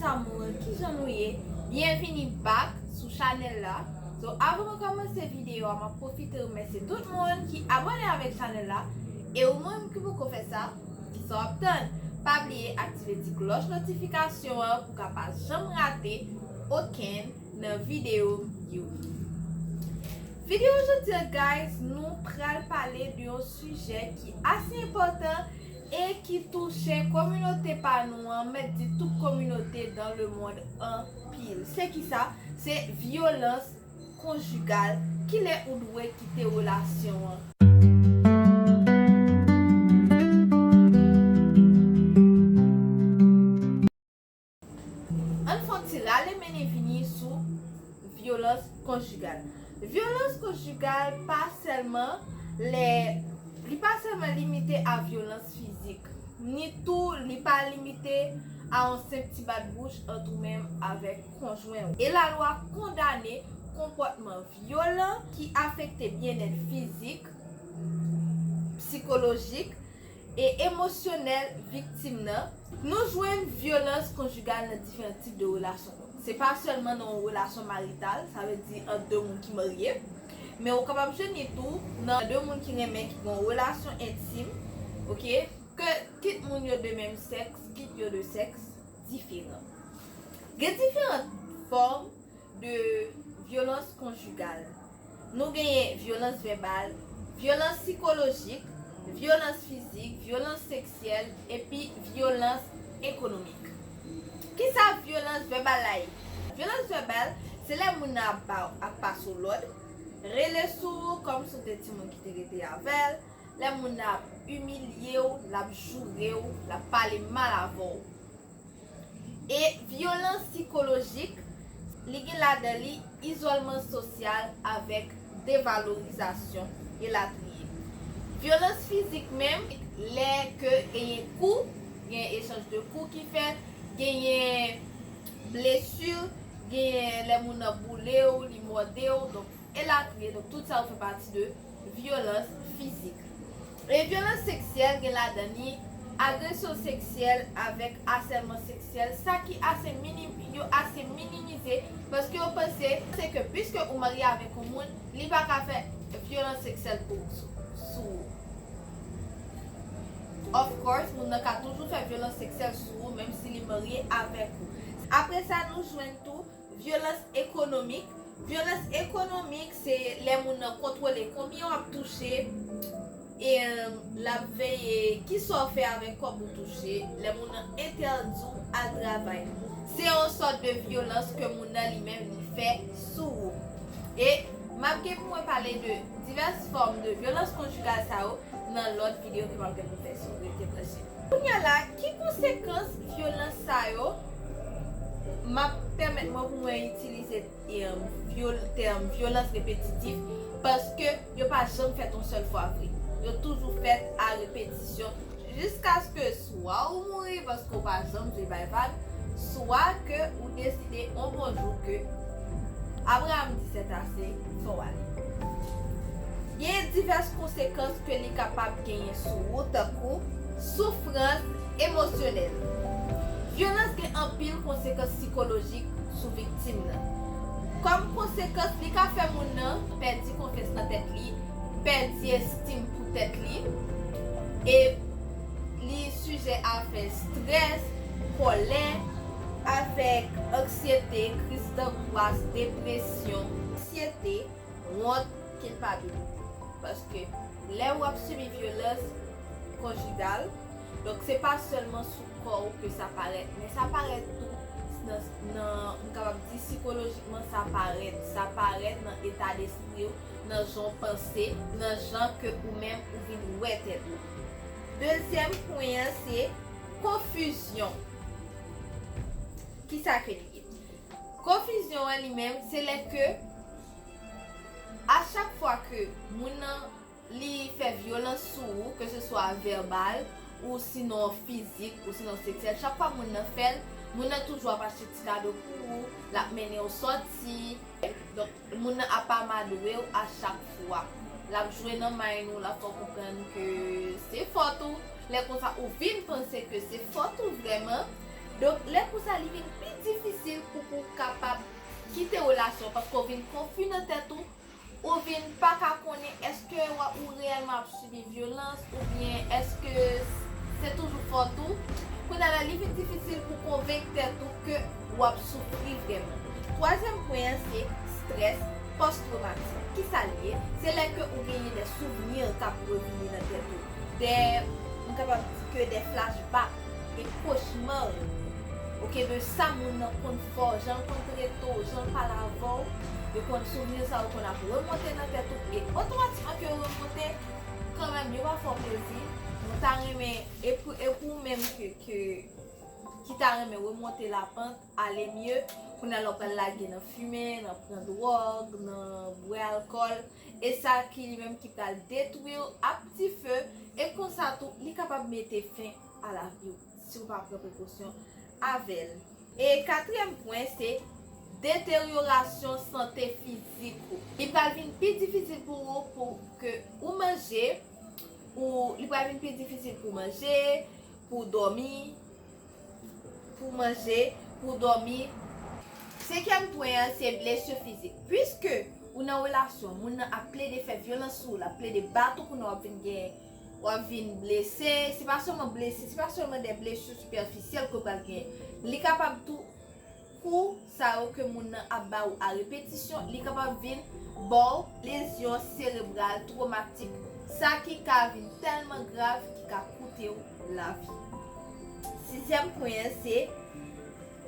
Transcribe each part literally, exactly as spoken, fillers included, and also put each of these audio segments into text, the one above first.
Sa moun, kijan nou ye? Byenvini back sou chanèl la. So, avan mwen kòmanse videyo a, m ap pwofite remèsye tout moun ki abòne avèk chanèl la. E ou menm ki poko fè sa, kisa w ap tann? Pa bliye aktive ti klòch notifikasyon an pou w ka pa janm rate okenn nan videyo m yo. Videyo jodi a, guys, nou pral pale de yon sijè ki ase enpòtan e ki touche kominote pa nou an, m mèt di tout kominote dans le monde anpil. Se kisa? Se vyolans konjigal. Kilè ou dwe kite relasyon an? Ann fè yon ti rale mennen vini sou vyolans konjigal. Vyolans konjigal pa sèlman lè, li pa sèlman limite a vyolans fizik, ni tou li pa limite a yon senp ti bat bouch ant ou menm avèk konjwen w. E lalwa kondane konpòtman vyolan ki afekte byennèt fizik, sikolojik e emosyonèl viktim nan. Nou jwenn vyolans konjigal nan diferan tip de relasyon. Se pa sèlman nan yon relasyon marital, sa vle di ant de moun ki marye, men ou kapab jwenn li tou nan de moun ki renmen, ki gen yon relasyon entim, oke? Ke kit moun yo de menm sèks, kit yo de sèks diferan. Gen diferan fòm de vyolans konjigal. Nou genyen vyolans vèbal, vyolans sikolojik, vyolans fizik, vyolans seksyèl, epi vyolans ekonomik. Kisa vyolans vèbal la ye? Vyolans vèbal, se lè moun nan ap ba, ap pase w lòd, rele sou ou kòmsi w te timoun ki te rete avè l, lè moun nan ap imilye w, l ap joure w, l ap pale mal avè w. E vyolans sikolojik, li gen ladan li izòlman sosyal avèk devalorizasyon, elatriye. Vyolans fizik menm, lè ke genyen kou, genyen echanj de kou ki fèt, genyen blesi, genyen lè moun nan boule w, li mòde w, donk, elatriye. Donk, tout sa yo fè pati de vyolans fizik. E vyolans seksyèl gen ladan li agresyon seksyèl avèk asèlman seksyèl, sa ki ase minim, yo ase minimize, paske yo panse se ke piske ou marye avèk yon moun, li pa ka fè vyolans seksyèl pou, sou, sou ou. Of course, moun nan ka toujou fè vyolans seksyèl sou ou, menm si li marye avèk ou. Apre sa, nou jwenn tou vyolans ekonomik. Vyolans ekonomik, se lè moun nan kontwole konbyen w ap touche, e, l ap veye kisa w fè avèk kòb ou touche, lè moun nan entèdi w al travay. Se yon sòt de vyolans ke moun nan li menm li fè sou ou. E m ap gen pou mwen pale de divès fòm de vyolans konjigal sa yo nan lòt videyo ke m ap gen pou fè, so rete branche. Kounye a la, ki konsekans vyolans sa yo? M ap pèmèt mwen pou mwen itilize, em, vyol-, tèm vyolans repetitif, paske yo pa janm fèt yon sèl fwa vre. Yo toujou fèt a repetisyon, jiskaske swa ou mouri paske ou pa janm vle bay vag, swa ke ou deside yon bon jou ke Abraham di sètase, fò w ale. Gen divès konsekans ke li kapab genyen sou ou, tankou soufrans emosyonèl. Vyolans gen anpil konsekans sikolojik sou viktim nan. Kòm konsekans, li ka fè moun nan pèdi konfyans nan tèt li, pèdi estim pou tèt li, e li sijè a fè estrès, kòlè, avèk anksyete, kriz dangwas, depresyon, ansyete, wont, kilpabilite. Paske lè w ap sibi vyolans konjigal, donk se pa sèlman sou kò w ke sa parèt, men sa parèt tou nan, nan, m kapab di sikolojikman sa parèt, sa parèt nan eta despri w, nan jan w panse, nan jan ke ou menm ou vin wè tèt ou. Dezyèm pwen an, se konfizyon. Kisa ke li ye? Konfizyon an li menm, se lè ke a chak fwa ke moun nan li fè vyolans sou ou, ke se swa vèbal, ou sinon fizik, ou sinon seksyèl, chak fwa moun nan fè l, moun nan toujou ap achte ti kado pou ou, l ap mennen w sòti. Donk, moun nan ap amadwe w a chak fwa. L ap jwe nan mind ou, l ap fè w konprann ke se fòt ou. Lè konsa, ou vin panse ke se fòt ou vrèman. Donk, lè konsa, li vin pi difisil pou, pou w kapab kite relasyon, paske w vin konfi nan tèt ou, ou vin pa ka konnen èske w ap, ou reyèlman ap sibi vyolans, oubyen èske se toujou fòt ou. Kounye a la, li vin difisil pou konvenk tèt ou ke w ap soufri vrèman. Twazyèm pwen an, se strès pòs twomatik. Kisa l ye? Se lè ke ou genyen de souvni k ap revini nan tèt ou. De, m kapab di ke de flashback, de kochma. Oke, de sa moun nan konn fè w, jan l konn trete w, jan l pale avè w, yo konn souvni sa yo konn ap remonte nan tèt ou, e otomatikman ke yo remonte, kanmenm, yo pa fè w plezi. Mwen ta renmen, e pou, e pou ou menm ke, ke, ki ta renmen remonte lapant, ale mye, kounye a la w pral lage nan fimen, nan pran dwòg, nan bwè alkòl, e sa ki li menm ki pral detwi w ap dife, e konsa tou, li kapab mete fen a lavi w, si w pa pran prekosyon avè l. E katriyèm pwen, se deteryorasyon sante fizik ou. Li pral vin pi difisil pou ou pou ke ou manje, ou, li pral vin pi difisil pou manje, pou dòmi, pou manje, pou dòmi. Senkyèm pwen an, se blesi fizik. Piske ou nan relasyon, moun nan ap plede fè vyolans sou ou, l ap plede bat ou, kounye a w ap vin gen, w ap vin blese. Se pa sèlman blese, se pa sèlman de blesi sipèfisyèl ke w pral gen. Li kapab tou, kou sa yo ke moun nan ap ba ou a repetisyon, li kapab vin ba w lezyon serebral twomatik, sa ki ka vin tèlman grav ki ka koute w lavi. Sizyèm pwen an, se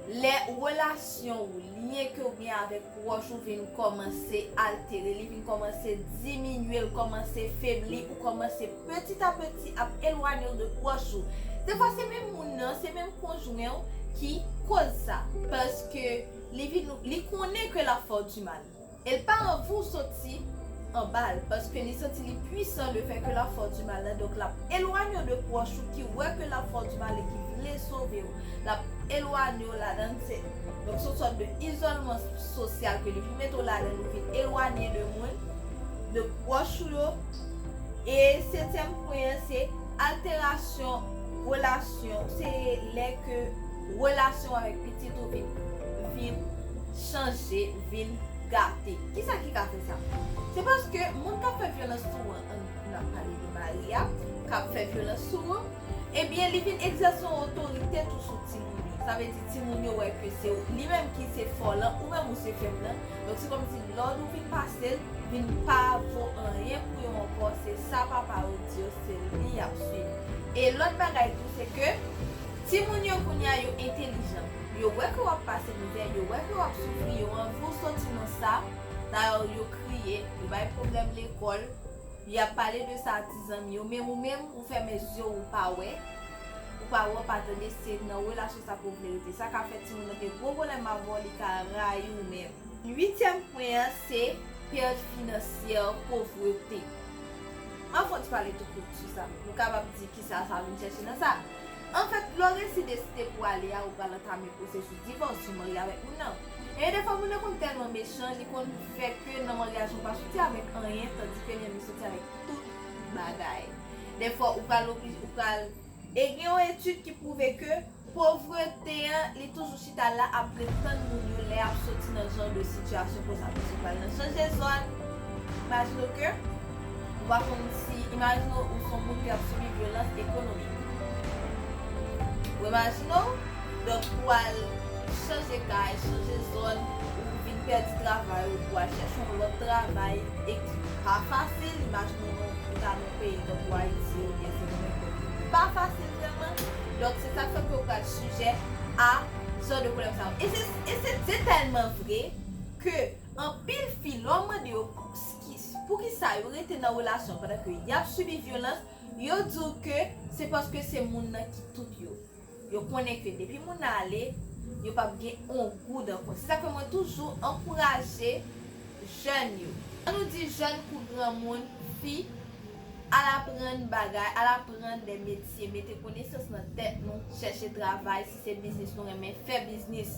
lè relasyon ou, lyen ke w gen avèk pwòch ou vin kòmanse altere, li vin kòmanse diminye, l kòmanse febli, ou kòmanse peti a peti ap elwanye w de pwòch ou. Defwa se menm moun nan, se menm konjwen w ki koz sa. Paske li vin, li konnen ke l ap fè w di mal. E l pa anvi w soti anba l, paske li santi li pwisan le fè ke l ap fè w di mal la. Donk, l ap elwanye w de pwòch ou ki wè ke l ap fè w di mal e ki vle sove w. L ap elwanye w ladan l. Se, donk, se yon sòt de izòlman sosyal ke li vin mete w ladan l, ou vin elwanye de moun, de pwòch ou yo. E setyèm pwen an, se alterasyon relasyon. Se lè ke relasyon avèk pitit ou vin, vin chanje, vin gate. Kisa ki ka fè sa? Se paske moun k ap fè vyolans sou ou an, n ap pale de mari a, k ap fè vyolans sou ou, ebyen, li vin egzèse yon otorite tou sou timoun yo. Sa vle di, timoun yo wè ke se li menm ki se fò lan, ou menm ou se fèb lan. Donk, se kòmsi lòd ou vin pase l, vin pa vo anyen pou yo ankò. Se sa papa yo di yo, se li y ap swiv. E lòt bagay tou, se ke timoun yo kounye a yo entèlijan. Yo wè ke w ap pase mizè, yo wè ke w ap soufri, yo anvi w soti nan sa. Dayè, yo kriye, yo bay pwoblèm lekòl, y ap pale de sa a ti zanmi yo, men ou menm, ou fèmen zye w, ou pa wè. Ou pa wè, ou pa tande, se nan relasyon sa ke w vle rete. Sa ka fè timoun nan gen gwo pwoblèm avè w, li ka rayi w menm. Uityèm pwen an, se pèt finansyè, povrete. Anfen, ti pale tou kout sou sa. Nou kapab di kisa sa vin chèche nan sa. Anfèt, lè w resi deside pou w ale a, ou pral antame pwosesis divòs, ou marye avèk moun nan. E defwa, moun nan konn tèlman mechan, li konn fè ke nan maryaj ou pa soti avèk anyen, tandike li menm li soti avèk tout bagay. Defwa, ou pral oblije, ou pral, e gen yon etid ki pwouve ke povrete an, li toujou chita la ap ret tann moun yo lè y ap soti nan jan de sitiyasyon konsa. Paske ou pral nan chanje zòn, imajine w ke ou pa konn si, imajine w, ou se yon moun ki ap sibi vyolans ekonomik. Ou imajine w, donk, ou al chanje kay, chanje zòn, ou vin pèdi travay ou, ou al chèche yon lòt travay, e ki pa fasil, imajine w, ou ta nan yon peyi tankou Ayiti oubyen se nan nenpòt peyi. Pa fasil vrèman. Donk, se sa k fè ke w pral sijè a jan de pwoblèm sa yo. E se, e se, se tèlman vre ke anpil fi, lè w mande yo pou ki, pou ki sa yo rete nan relasyon pandan ke y ap sibi vyolans, yo di w ke se paske se moun nan ki tout yo. Yo konnen ke depi moun nan ale, yo p ap gen yon goud ankò. Se sa k fè mwen toujou ankouraje jèn yo. An nou di jèn kou granmoun, fi, al aprann bagay, al aprann de metye, mete konesans nan tèt nou, chèche travay, si se biznis nou renmen, fè biznis.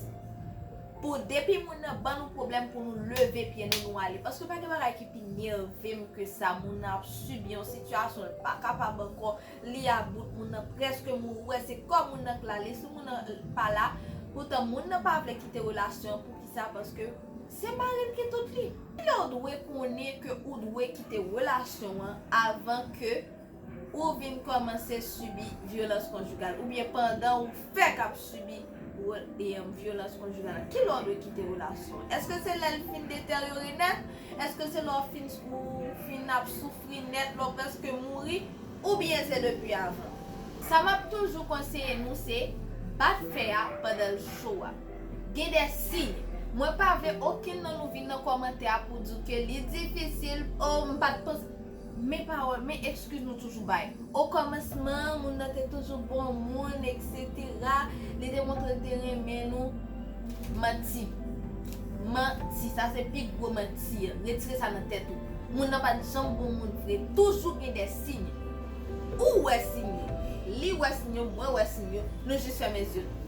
Pou depi moun nan ban nou pwoblèm pou nou leve pye nou, nou ale. Paske pa gen bagay ki pi nève m ke sa. Moun nan ap sibi yon sitiyasyon, li pa kapab ankò, li about, moun nan prèske mouri, ou wè se kò moun nan k la, lespri moun nan pa la. Poutan moun nan pa vle kite relasyon an, poukisa? Paske se mari l ki tout li. Kilè w dwe konnen ke ou dwe kite relasyon an avan ke ou vin kòmanse sibi vyolans konjigal, oubyen pandan ou fèk ap sibi wo- e, vyolans konjigal la? Kilè w dwe kite relasyon an? Èske se lè l fin deteryore nèt? Èske se lè w fin, ou fin ap soufri nèt, lè w prèske mouri? Oubyen se depi avan? Sa m ap toujou konseye nou se bat fè a pandan l cho a. Gen de siy. Mwen pa vle okenn nan nou vin nan kòmantè a pou di ke li difisil, oh, m pa t panse. Men pawòl, men ekskiz nou toujou bay. Okòmansman, moun nan te toujou bon moun, etsetera. Li te montre l te renmen nou. Manti. Manti. Sa se pi gwo manti an. Retire sa nan tèt ou. Moun nan pa t janm bon moun vre. Toujou gen de siy. Ou wè siy yo. Li wè siy yo, mwen wè siy yo. Nou jis fèmen zye nou.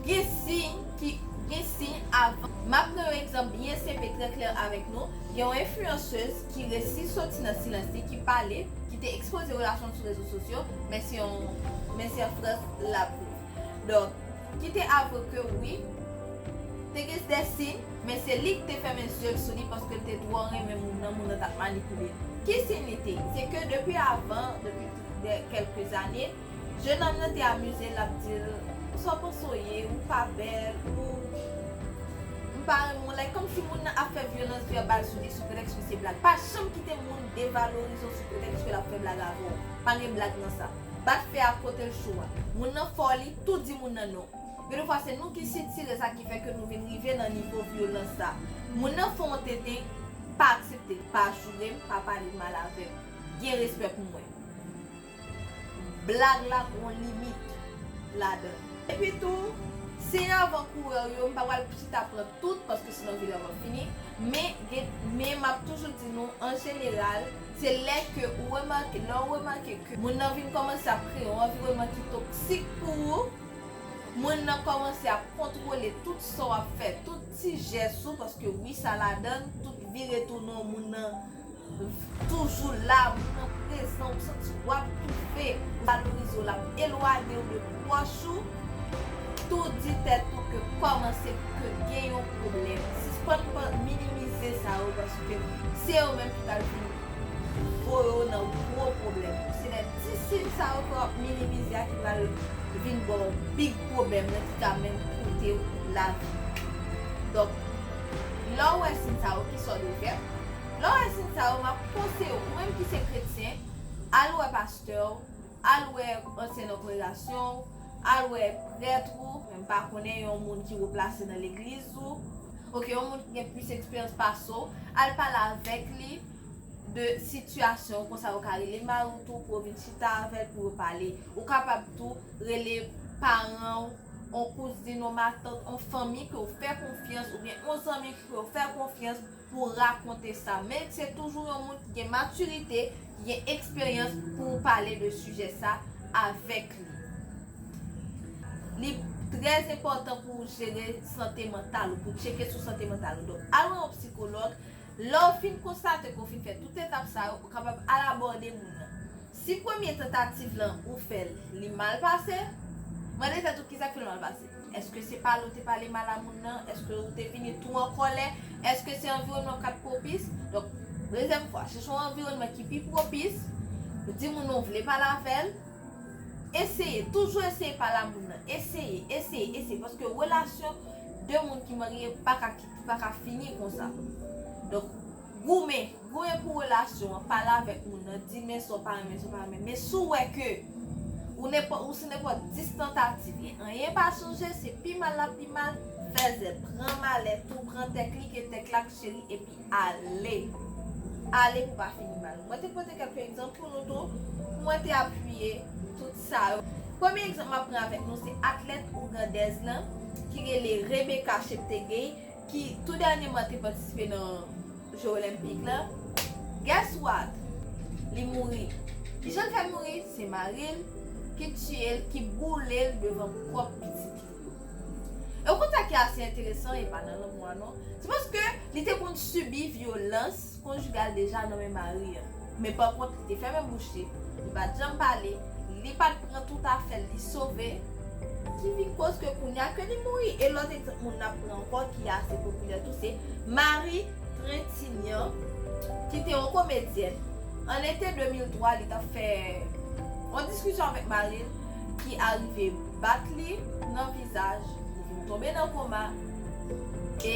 Gen siy ki, gen siy avan. M ap pran yon egzanp byen senp e trè klè avèk nou. Gen yon enfliyansèz ki resi soti nan silans li, ki pale, ki te ekspoze relasyon l sou rezo sosyo, men se yon, men se yon frans l ap viv. Donk, ki te avwe ke wi, te gen de siy, men se li ki te fèmen zye l sou li paske l te twò renmen moun nan, moun nan t ap manipile l. Ki siy li te ye? Se ke depi avan, depi de kèlke zane, jennonm nan te amize l, l ap di l, "Sa w panse w ye? Ou pa bèl, ou, m pa renmen w." Like, kòmsi moun nan ap fè vyolans vèbal sou li sou pretèks ke se blag. Pa janm kite moun devalorize w sou pretèks ke l ap fè blag avè w. Pa gen blag nan sa. Bat fè a kote l cho a. Moun nan fè w li, tou di moun nan non. Gen de fwa se nou ki sitire sa ki fè ke nou vin rive nan nivo vyolans sa. Moun nan fè w tenten, pa aksepte l, pa joure m, pa pale mal avè m. Gen respè pou mwen. Blag la gon limit ladan l. Epi tou, siy avan kourè yo, m pa pral chita pran tout, paske sinon videyo a p ap fini. Men, gen, men m ap toujou di nou, an jeneral, se lè ke ou remake, lè w remake ke moun nan vin kòmanse ap kreye yon anviwònman ki toksik pou ou, moun nan kòmanse ap kontwole tout sa w ap fè, tout ti jès ou, paske wi, sa ladan l, tout vire tounen w, moun nan toujou la, moun nan prezan, ou santi w ap toufe, ou valorize w, l ap elwanye w de pwòch ou, tou di tèt ou ke kòmanse ke gen yon pwoblèm. Sispann pa minimize sa yo, paske se yo menm ki pral vin voye w nan gwo pwoblèm. Se lè ti siy sa yo ke w ap minimize a ki pral vin ba w big pwoblèm nan ki ka menm koute w lavi. Donk, lè w wè siy sa yo, kisa w dwe fè? Lè w wè siy sa yo, m ap konseye w, ou menm ki se kretyen, al wè pastè w, al wè ansyen nan kongregasyon w, al wè prèt ou, men m pa konnen, yon moun ki wo plase nan legliz ou, oke, yon moun ki gen plis eksperyans pase w, al pale avèk li de sitiyasyon w, konsa ou ka rele mari w tou pou w vin chita avè l pou yo pale. Ou kapab tou rele paran w, yon kouzin, yon matant, yon fanmi ke w fè konfyans, oubyen yon zanmi ke w fè konfyans pou rakonte sa. Men se toujou yon moun ki gen matirite, ki gen eksperyans pou w pale de sijè sa avèk li. Li trè enpòtan pou w jere sante mantal ou, pou w tcheke sou sante mantal ou. Donk, al wè yon sikològ. Lè w fin konstate ke w fin fè tout etap sa yo, ou kapab al abòde moun nan. Si premye tantativ lan ou fè l, li mal pase, mande tèt ou kisa k fè l mal pase. Èske se pale w te pale mal a moun nan? Èske ou te vini twò an kòlè? Èske se anviwònman w pa t pwopis? Donk, dezyèm fwa, chèche yon anviwònman ki pi pwopis. Di moun nan w vle pale avè l. Eseye, toujou eseye pale a moun nan. Eseye, eseye, eseye. Paske relasyon de moun ki marye pa ka kit-, pa ka fini konsa. Donk, goumen, goumen pou relasyon an, pale avèk moun nan, di men sa w pa renmen, sa w pa renmen. Men si w wè ke ou nenpò-, ou sou nenpòt dis tantativ, e anyen pa chanje, se pi mal l ap pi mal, fè zèl, pran malèt ou, pran tèt li, ke tèt la k cheri, epi ale. Ale pou pa fini mal. Mwen te pote kèk egzanp pou nou tou, pou mwen te apiye tout sa yo. Premye egzanp m ap pran avèk nou, se atlèt ougandèz lan, ki rele Rebecca Cheptegei, ki tou dènyèman te patisipe nan Je Olenpik la. Guess what? Li mouri. Kijan l fè mouri? Se mari l ki tiye l, ki boule l devan pwòp pitit li yo. E w konn sa ki ase enteresan, e pa nan lanmou a non. Se paske li te konn sibi vyolans konjigal deja nan men mari an. Men pa kont, li te fèmen bouch li, li pa t janm pale, li pa t pran tout afè l, li sove, ki vin koz ke kounye a ke li mouri. E lòt egzanp moun n ap pran ankò ki ase popilè tou, se Marie Trintignant, ki te yon komedyèn. An ete de mil twa, li t ap fè yon diskisyon avèk mari l ki arive bat li nan vizaj, li vin tonbe nan koma, e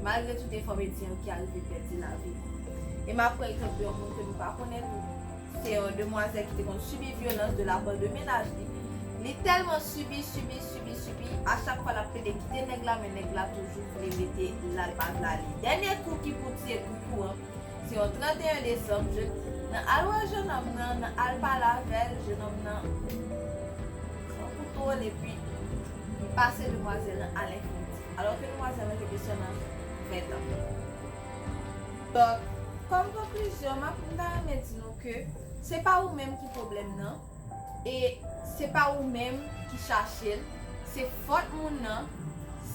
malgre tout efò medsen yo ki arive pèdi lavi li. E m ap pran egzanp de yon moun ke nou pa konnen tou. Se yon demwazèl ki te konn sibi vyolans de la part de mennaj li. Li tèlman sibi, sibi, sibi, sibi, a chak fwa l ap plede kite nèg la, men nèg la toujou vle rete la, l pa vle ale. Dènye kou ki pou tiye koukouy an, se yon trannteyen desanm, je, nan al wè jennonm nan, nan al pale avè l, jennonm nan pran kouto l epi li pase demwazèl nan al enfinitif. Alò ke demwazèl lan te gen sèlman ventan. Donk, kòm konklizyon, m ap, m ta renmen di nou ke se pa ou menm ki pwoblèm nan, e se pa ou menm ki chache l, se fòt moun nan,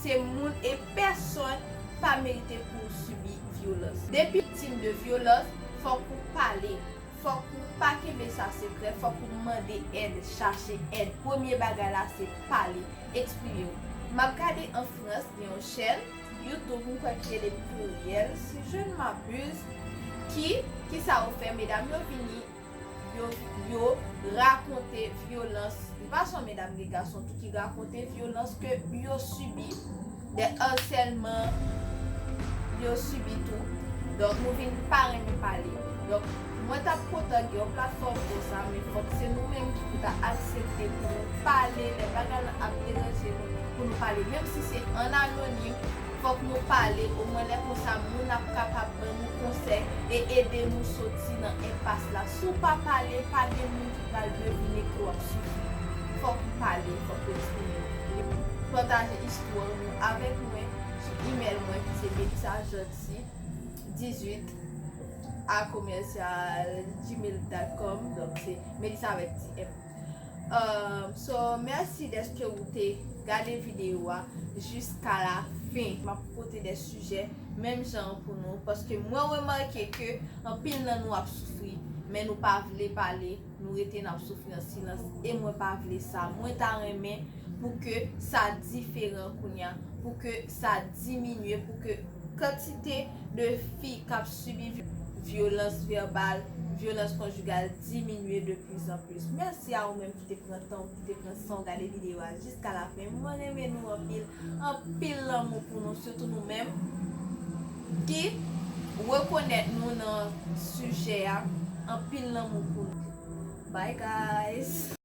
se moun e pèsonn pa merite pou w sibi vyolans. Depi viktim de vyolans, fòk ou pale, fòk ou pa kenbe sa sekrè, fòk ou mande èd, chache èd. Premye bagay la se pale, eksprime w. M ap gade an Frans, gen yon chèn YouTube, m kwè ki rele Pluriel, si je ne m'abuse, ki, kisa yo fè, medam yo vini, yo, yo rakonte vyolans, li pa sèlman medam, gen gason tou ki rakonte vyolans ke yo sibi, de harcèlement yo sibi tou. Donk, nou vin pa renmen pale. Donk, mwen t ap kontan gen yon platfòm konsa, men fòk se nou menm ki pou ta aksepte pou nou pale lè bagay lan ap deranje nou, pou nou pale. Menm si se an anonim, fòk nou pale. Omwen lè konsa, moun ap kapab ban nou konsèy e ede nou soti nan enpas la. Si w pa pale, pa gen moun ki pral devine ke w ap soufri. Fòk ou pale, fòk ou eksprime w. Pataje istwa nou avèk mwen sou imèl mwen ki se Melissa Jeanty dizuit a commercial gmail dot com. Donk, se Melissa avèk ti M. Um, so, mèsi dèske ou te gade videyo a jiska la fen. M ap pote de sijè menm jan an pou nou, paske mwen remake ke anpil nan nou ap soufri, men nou pa vle pale, nou rete n ap soufri an silans, e mwen pa vle sa. Mwen ta renmen pou ke sa diferan kounye a, pou ke sa diminye, pou ke kantite de fi k ap sibi vy-, vyolans vèbal, vyolans konjigal diminye de plis an plis. Mèsi a ou menm ki te pran tan w, ki te pran san w gade videyo a jiska la fen. Mwen renmen nou anpil, anpil lanmou pou nou, sitou nou menm ki rekonèt nou nan sijè a. Anpil lanmou pou nou. Bye, guys.